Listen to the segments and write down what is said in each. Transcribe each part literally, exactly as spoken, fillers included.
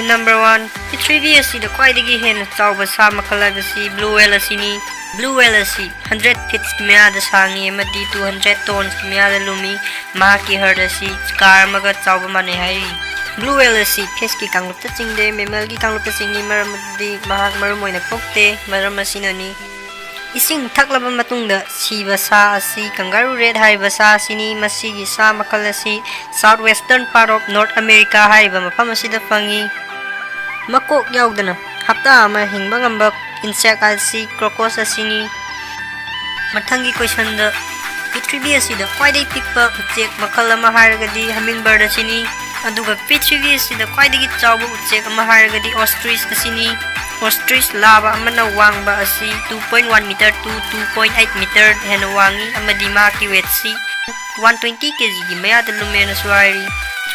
Number one, ꯄ꯭ꯔꯤꯊꯤꯕꯤ ꯑꯁꯤꯗ ꯈ꯭ꯋꯥꯏꯗꯒꯤ ꯍꯦꯟꯅ ꯆꯥꯎꯕ ꯁꯥ ꯃꯈꯜ ꯍꯥꯏꯕꯁꯤ blue whale ꯑꯁꯤꯅꯤ꯫ Blue whale ꯑꯁꯤ hundred feetsꯀꯤ ꯃꯌꯥꯗ ꯁꯥꯡꯉꯤ ꯑꯃꯗꯤ two hundred tonnesꯀꯤ ꯃꯌꯥꯗ ꯂꯨꯝꯃꯤ꯫ ꯃꯍꯥꯛꯀꯤ heart ꯑꯁꯤ car ꯑꯃꯒ ꯆꯥꯎꯕ ꯃꯥꯟꯅꯩ ꯍꯥꯏꯔꯤ꯫ Blue whale ꯑꯁꯤ fish ꯀꯤ ꯀꯥꯡꯂꯨꯞꯇ ꯆꯤꯡꯗꯦ, mammal ꯒꯤ ꯀꯥꯡꯂꯨꯞꯇ ꯆꯤꯡꯏ, ꯃꯔꯝꯗꯤ ꯃꯍꯥꯛ ꯃꯔꯨꯝ ꯑꯣꯏꯅ ꯀꯣꯛꯇꯦ, ꯃꯔꯝ ꯑꯁꯤꯅꯅꯤ꯫ ꯏꯁꯤꯡ ꯊꯛꯂꯕ ꯃꯇꯨꯡꯗ ꯁꯤꯕ ꯁꯥ ꯑꯁꯤ kangaroo rat ꯍꯥꯏꯔꯤꯕ ꯁꯥ ꯑꯁꯤꯅꯤ꯫ ꯃꯁꯤꯒꯤ ꯁꯥ ꯃꯈꯜ ꯑꯁꯤ south western part of North America ꯍꯥꯏꯔꯤꯕ ꯃꯐꯝ ꯑꯁꯤꯗ ꯐꯪꯏ꯫ ꯃꯀꯣꯛ ꯌꯥꯎꯗꯅ ꯍꯞꯇꯥ ꯑꯃ ꯍꯤꯡꯕ ꯉꯝꯕ insect ꯑꯁꯤ crocus ꯑꯁꯤꯅꯤ꯫ ꯃꯊꯪꯒꯤ questionꯗ, ꯄ꯭ꯔꯤꯊꯤꯕꯤ ꯑꯁꯤꯗ ꯈ꯭ꯋꯥꯏꯗꯒꯤ ꯄꯤꯛꯄ ꯎꯆꯦꯛ ꯃꯈꯜ ꯑꯃ ꯍꯥꯏꯔꯒꯗꯤ hummingbird ꯑꯁꯤꯅꯤ꯫ ꯑꯗꯨꯒ ꯄ꯭ꯔꯤꯊꯤꯕꯤ ꯑꯁꯤꯗ ꯈ꯭ꯋꯥꯏꯗꯒꯤ ꯆꯥꯎꯕ ꯎꯆꯦꯛ ꯑꯃ ꯍꯥꯏꯔꯒꯗꯤ ostrich ꯑꯁꯤꯅꯤ꯫ Ostrich ꯂꯥꯕ ꯑꯃꯅ ꯋꯥꯡꯕ ꯑꯁꯤ two point one meter to two point eight meter ꯍꯦꯟꯅ ꯋꯥꯡꯏ ꯑꯃꯗꯤ ꯃꯍꯥꯛꯀꯤ weightꯁꯤ one twenty kgꯒꯤ ꯃꯌꯥꯗ ꯂꯨꯝꯃꯦꯅꯁꯨ ꯍꯥꯏꯔꯤ꯫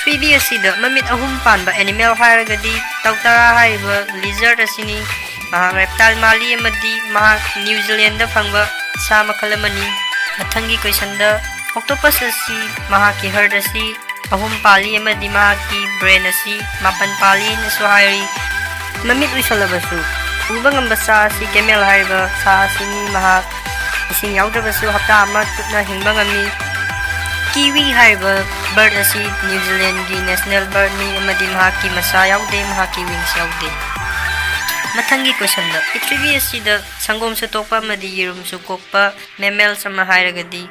ꯄ꯭ꯔꯤꯊꯤꯕꯤ ꯑꯁꯤꯗ ꯃꯃꯤꯠ ꯑꯍꯨꯝ ꯄꯥꯟꯕ animal ꯍꯥꯏꯔꯒꯗꯤ ꯇꯧꯇꯔꯥ ꯍꯥꯏꯔꯤꯕ lizard ꯑꯁꯤꯅꯤ꯫ ꯃꯍꯥꯛ reptile ꯃꯥꯜꯂꯤ ꯑꯃꯗꯤ ꯃꯍꯥꯛ New Zealandꯗ ꯐꯪꯕ ꯁꯥ ꯃꯈꯜ ꯑꯃꯅꯤ꯫ ꯃꯊꯪꯒꯤ questionꯗ, octopus ꯑꯁꯤ ꯃꯍꯥꯛꯀꯤ heart ꯑꯁꯤ ꯑꯍꯨꯝ ꯄꯥꯜꯂꯤ ꯑꯃꯗꯤ ꯃꯍꯥꯛꯀꯤ brain ꯑꯁꯤ ꯃꯥꯄꯟ ꯄꯥꯜꯂꯤ ꯍꯥꯏꯅꯁꯨ ꯍꯥꯏꯔꯤ꯫ ꯃꯃꯤꯠ ꯎꯏꯁꯜꯂꯕꯁꯨ ꯎꯕ ꯉꯝꯕ ꯁꯥ ꯑꯁꯤ camel ꯍꯥꯏꯔꯤꯕ ꯁꯥ ꯑꯁꯤꯅꯤ꯫ ꯃꯍꯥꯛ ꯏꯁꯤꯡ ꯌꯥꯎꯗ꯭ꯔꯕꯁꯨ ꯍꯞꯇꯥ ꯑꯃ ꯆꯨꯞꯅ ꯍꯤꯡꯕ ꯉꯝꯃꯤ꯫ Kiwi ꯍꯥꯏꯔꯤꯕ bird ꯑꯁꯤ New Zealandꯒꯤ national birdꯅꯤ ꯑꯃꯗꯤ ꯃꯍꯥꯛꯀꯤ ꯃꯁꯥ ꯌꯥꯎꯗꯦ, ꯃꯍꯥꯛꯀꯤ wings ꯌꯥꯎꯗꯦ꯫ ꯃꯊꯪꯒꯤ questionꯗ, ꯄ꯭ꯔꯤꯊꯤꯕꯤ ꯑꯁꯤꯗ ꯁꯪꯒꯣꯝꯁꯨ ꯊꯣꯛꯄ ꯑꯃꯗꯤ ꯌꯦꯔꯨꯝꯁꯨ ꯀꯣꯛꯄ mammals ꯑꯃ ꯍꯥꯏꯔꯒꯗꯤ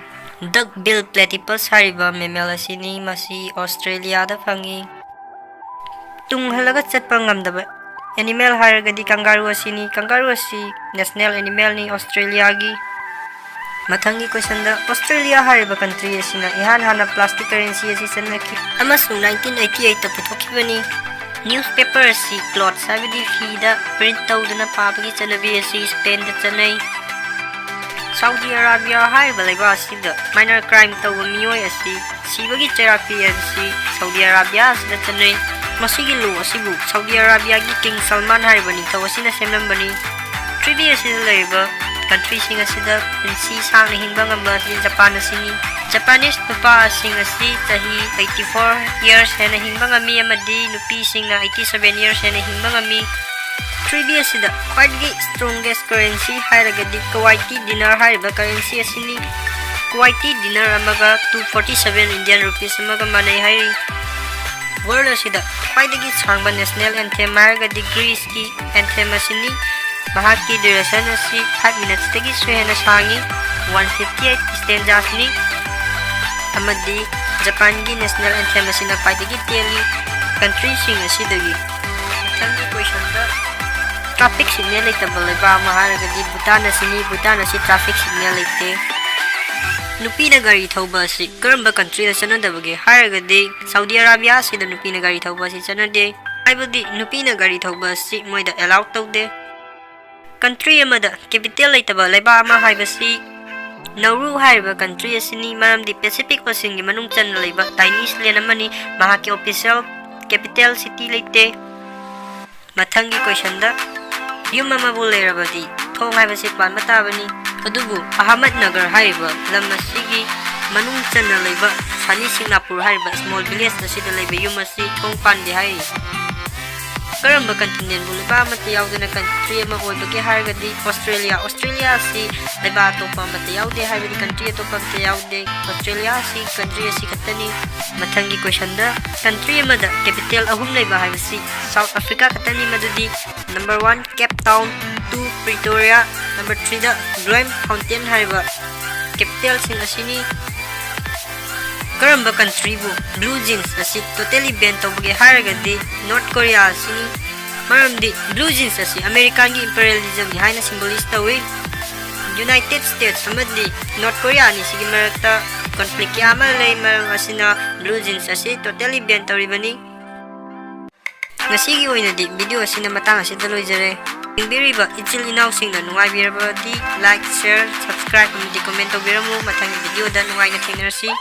duck bill platypus ꯍꯥꯏꯔꯤꯕ mammal ꯑꯁꯤꯅꯤ꯫ ꯃꯁꯤ Australiaꯗ ꯐꯪꯏ꯫ ꯇꯨꯡ ꯍꯜꯂꯒ ꯆꯠꯄ ꯉꯝꯗꯕ animal ꯍꯥꯏꯔꯒꯗꯤ kangaroo ꯑꯁꯤꯅꯤ꯫ Kangaroo ꯑꯁꯤ national animalꯅꯤ Australiaꯒꯤ꯫ ꯃꯊꯪꯒꯤ questionꯗ, Australia ꯍꯥꯏꯔꯤꯕ country ꯑꯁꯤꯅ ꯏꯍꯥꯟ ꯍꯥꯟꯅ plastic currency ꯑꯁꯤ ꯆꯠꯅꯈꯤ ꯑꯃꯁꯨꯡ nineteen eighty eightꯇ ꯄꯨꯊꯣꯛꯈꯤꯕꯅꯤ꯫ Newspaper ꯑꯁꯤ clothes ꯍꯥꯏꯕꯗꯤ ꯐꯤꯗ print ꯇꯧꯗꯨꯅ ꯄꯥꯕꯒꯤ ꯆꯠꯅꯕꯤ ꯑꯁꯤ Spainꯗ ꯆꯠꯅꯩ꯫ Saudi Arabia ꯍꯥꯏꯔꯤꯕ ꯂꯩꯕꯥꯛ ꯑꯁꯤꯗ minor crime ꯇꯧꯕ ꯃꯤꯑꯣꯏ ꯑꯁꯤ ꯁꯤꯕꯒꯤ ꯆꯩꯔꯥꯛ ꯄꯤ ꯍꯥꯏꯕꯁꯤ Saudi Arabia ꯑꯁꯤꯗ ꯆꯠꯅꯩ꯫ ꯃꯁꯤꯒꯤ law ꯑꯁꯤꯕꯨ Saudi Arabiaꯒꯤ King Salman ꯍꯥꯏꯔꯤꯕ ꯅꯤꯡꯊꯧ ꯑꯁꯤꯅ ꯁꯦꯝꯂꯝꯕꯅꯤ꯫ ꯄ꯭ꯔꯤꯊꯤꯕꯤ ꯑꯁꯤꯗ ꯂꯩꯔꯤꯕ Countryꯁꯤꯡ ꯑꯁꯤꯗ ꯄꯨꯟꯁꯤ ꯁꯥꯡꯅ ꯍꯤꯡꯕ ꯉꯝꯕ ꯑꯁꯤ ꯖꯄꯥꯟ ꯑꯁꯤꯅꯤ꯫ Japanese ꯅꯨꯄꯥꯁꯤꯡ ꯑꯁꯤ ꯆꯍꯤ eighty four years ꯍꯦꯟꯅ ꯍꯤꯡꯕ ꯉꯝꯃꯤ ꯑꯃꯗꯤ ꯅꯨꯄꯤꯁꯤꯡꯅ eighty seven years ꯍꯦꯟꯅ ꯍꯤꯡꯕ ꯉꯝꯃꯤ꯫ Three D ꯑꯁꯤꯗ ꯈ꯭ꯋꯥꯏꯗꯒꯤ strongest currency ꯍꯥꯏꯔꯒꯗꯤ Kuwaiti dinar ꯍꯥꯏꯔꯤꯕ currency ꯑꯁꯤꯅꯤ꯫ Kuwaiti dinar ꯑꯃꯒ two forty seven Indian rupees ꯑꯃꯒ ꯃꯥꯟꯅꯩ ꯍꯥꯏꯔꯤ꯫ World ꯑꯁꯤꯗ ꯈ꯭ꯋꯥꯏꯗꯒꯤ ꯁꯥꯡꯕ national anthem ꯍꯥꯏꯔꯒꯗꯤ Greeceꯀꯤ anthem ꯑꯁꯤꯅꯤ꯫ ꯃꯍꯥꯛꯀꯤ duration ꯑꯁꯤ five minutesꯇꯒꯤꯁꯨ ꯍꯦꯟꯅ ꯁꯥꯡꯉꯤ, one fifty eight stanzasꯅꯤ꯫ ꯑꯃꯗꯤ ꯖꯄꯥꯟꯒꯤ national anthem ꯑꯁꯤꯅ ꯈ꯭ꯋꯥꯏꯗꯒꯤ ꯇꯦꯜꯂꯤ countryꯁꯤꯡ ꯑꯁꯤꯗꯒꯤ꯫ ꯃꯊꯪꯒꯤ questionꯗ traffic signal ꯂꯩꯇꯕ ꯂꯩꯕꯥꯛ ꯑꯃ ꯍꯥꯏꯔꯒꯗꯤ ꯚꯨꯇꯥꯟ ꯑꯁꯤꯅꯤ꯫ ꯚꯨꯇꯥꯟ ꯑꯁꯤ traffic signal ꯂꯩꯇꯦ꯫ ꯅꯨꯄꯤꯅ ꯒꯥꯔꯤ ꯊꯧꯕ ꯑꯁꯤ ꯀꯔꯝꯕ countryꯗ ꯆꯠꯅꯗꯕꯒꯦ ꯍꯥꯏꯔꯒꯗꯤ Saudi Arabia ꯑꯁꯤꯗ ꯅꯨꯄꯤꯅ ꯒꯥꯔꯤ ꯊꯧꯕ ꯑꯁꯤ ꯆꯠꯅꯗꯦ꯫ ꯍꯥꯏꯕꯗꯤ ꯅꯨꯄꯤꯅ ꯒꯥꯔꯤ ꯊꯧꯕ ꯑꯁꯤ ꯃꯣꯏꯗ allow ꯇꯧꯗꯦ꯫ Country ꯑꯃꯗ capital ꯂꯩꯇꯕ ꯂꯩꯕꯥꯛ ꯑꯃ ꯍꯥꯏꯕꯁꯤ Nauru ꯍꯥꯏꯔꯤꯕ country ꯑꯁꯤꯅꯤ, ꯃꯔꯝꯗꯤ Pacific Oceanꯒꯤ ꯃꯅꯨꯡ ꯆꯟꯅ ꯂꯩꯕ tiny island ꯑꯃꯅꯤ꯫ ꯃꯍꯥꯛꯀꯤ official capital city ꯂꯩꯇꯦ꯫ ꯃꯊꯪꯒꯤ questionꯗ ꯌꯨꯝ ꯑꯃꯕꯨ ꯂꯩꯔꯕꯗꯤ ꯊꯣꯡ ꯍꯥꯏꯕꯁꯤ ꯄꯥꯟꯕ ꯇꯥꯕꯅꯤ꯫ ꯑꯗꯨꯕꯨ Ahmednagar ꯍꯥꯏꯔꯤꯕ ꯂꯝ ꯑꯁꯤꯒꯤ ꯃꯅꯨꯡ ꯆꯟꯅ ꯂꯩꯕ Sani Singnapur ꯍꯥꯏꯔꯤꯕ small village ꯑꯁꯤꯗ ꯂꯩꯕ ꯌꯨꯝ ꯑꯁꯤ ꯊꯣꯡ ꯄꯥꯟꯗꯦ ꯍꯥꯏꯔꯤ꯫ ꯀꯔꯝꯕ continentꯕꯨ ꯂꯩꯕꯥꯛ ꯑꯃꯠꯇ ꯌꯥꯎꯗꯅ country ꯑꯃ ꯑꯣꯏꯕꯒꯦ ꯍꯥꯏꯔꯒꯗꯤ Australia꯫ Australia ꯑꯁꯤ ꯂꯩꯕꯥꯛ ꯑꯇꯣꯞꯄ ꯑꯃꯠꯇ ꯌꯥꯎꯗꯦ, ꯍꯥꯏꯕꯗꯤ country ꯑꯇꯣꯞꯄ ꯑꯃꯠꯇ ꯌꯥꯎꯗꯦ꯫ Australia ꯑꯁꯤ country ꯑꯁꯤ ꯈꯛꯇꯅꯤ꯫ ꯃꯊꯪꯒꯤ questionꯗ country ꯑꯃꯗ capital ꯑꯍꯨꯝ ꯂꯩꯕ ꯍꯥꯏꯕꯁꯤ South Africa ꯈꯛꯇꯅꯤ, ꯃꯗꯨꯗꯤ number one Cape Town, two Pretoria, number threeꯗ Bloemfontein ꯍꯥꯏꯔꯤꯕ capitalꯁꯤꯡ ꯑꯁꯤꯅꯤ꯫ ꯀꯔꯝꯕ countryꯕꯨ blue jeans ꯑꯁꯤ totally ban ꯇꯧꯕꯒꯦ ꯍꯥꯏꯔꯒꯗꯤ North Korea ꯑꯁꯤꯅꯤ꯫ ꯃꯔꯝꯗꯤ blue jeans ꯑꯁꯤ Americaꯒꯤ imperialismꯅꯤ ꯍꯥꯏꯅ symbolize ꯇꯧꯏ꯫ United States ꯑꯃꯗꯤ North Korea ꯑꯅꯤꯁꯤꯒꯤ ꯃꯔꯛꯇ conflict ꯀꯌꯥ ꯑꯃ ꯂꯩ, ꯃꯔꯝ ꯑꯁꯤꯅ blue jeans ꯑꯁꯤ totally ban ꯇꯧꯔꯤꯕꯅꯤ꯫ ꯉꯁꯤꯒꯤ ꯑꯣꯏꯅꯗꯤ video ꯑꯁꯤꯅ ꯃꯇꯥꯡ ꯑꯁꯤꯗ ꯂꯣꯏꯖꯔꯦ꯫ ꯌꯦꯡꯕꯤꯔꯤꯕ ꯏꯆꯤꯜ ꯏꯅꯥꯎꯁꯤꯡꯅ ꯅꯨꯡꯉꯥꯏꯕꯤꯔꯕꯗꯤ like, share, subscribe ꯑꯃꯗꯤ comment ꯇꯧꯕꯤꯔꯝꯃꯨ꯫ ꯃꯊꯪꯒꯤ videoꯗ ꯅꯨꯡꯉꯥꯏꯅ ꯊꯦꯡꯅꯔꯁꯤ꯫